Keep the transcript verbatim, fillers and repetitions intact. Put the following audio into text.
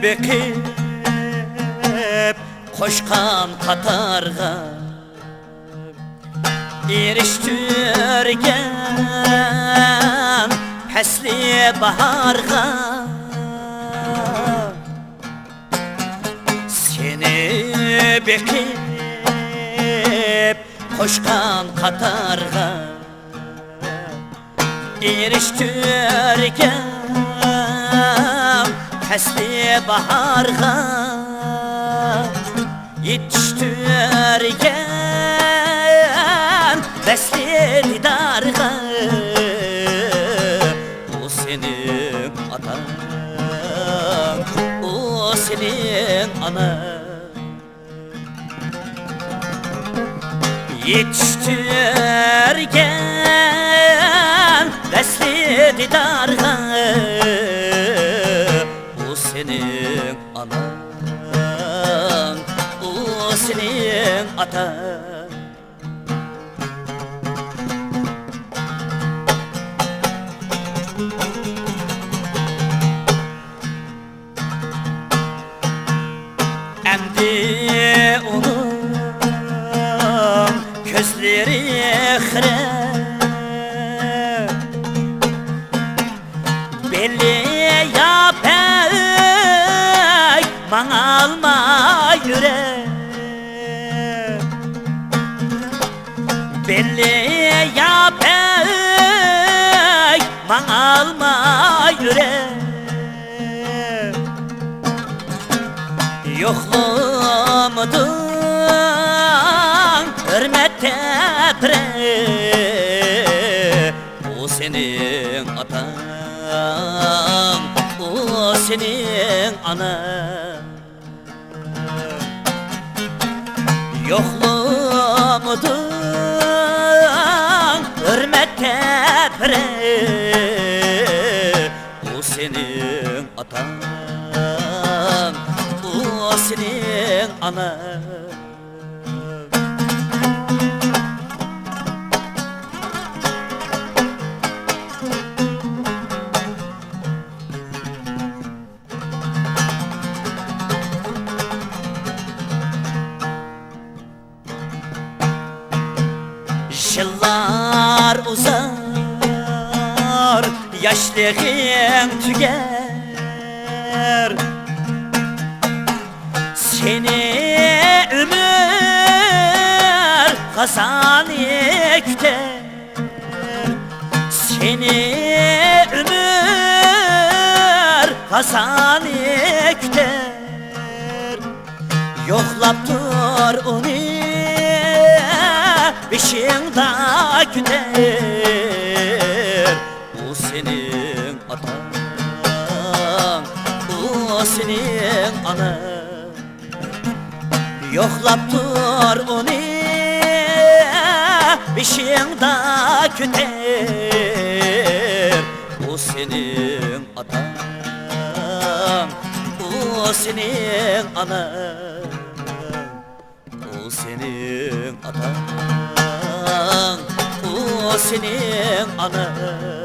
بېقىپ قوشقان قاتارغا، ئېرىشتۈرگەن پەسلى باھارغا، سېنى بېقىپ قوشقان قاتارغا، ئېرىشتۈرگەن پەسلى باھارغا، يېتىشتۈرگەن ۋەسلى دىدارغا، ئۇ سېنىڭ ئاتاڭ، ئۇ سېنىڭ ئاناڭ. يېتىشتۈرگەن ۋەسلى دىدارغا، ئۇ سېنىڭ ئاناڭ، ئۇ سېنىڭ ئاتاڭ. ئەمدى ئۇنىڭ كۆزلىرى خىرە، بېلى ياپەك ماڭالماي يۈرە، بېلى ياپەك ماڭالماي يۈرە. يوقلىمىدىڭ ھۆرمەت تەبرە، ئۇ سېنىڭ ئاتاڭ، ئۇ سېنىڭ ئاناڭ. يوقلىمىدىڭ ھۆرمەت تەبرە، ئۇ سېنىڭ ئاتاڭ، ئۇ سېنىڭ ئاناڭ. يىللار ئۇزار، ياشلىقىڭ تۈگەر، سېنى ئۆمۈر خازانى كۈتەر. سېنى ئۆمۈر خازانى كۈتەر، يوقلاپ تۇر ئۇنى بېشىڭدا كۈتەر. ئۇ سېنىڭ ئاتاڭ، ئۇ سېنىڭ ئاناڭ. يوقلاپ تۇر ئۇنى بېشىڭدا كۆتەر. ئۇ سېنىڭ ئاتاڭ، ئۇ سېنىڭ ئاناڭ. ئۇ سېنىڭ ئاتاڭ، ئۇ سېنىڭ ئاناڭ.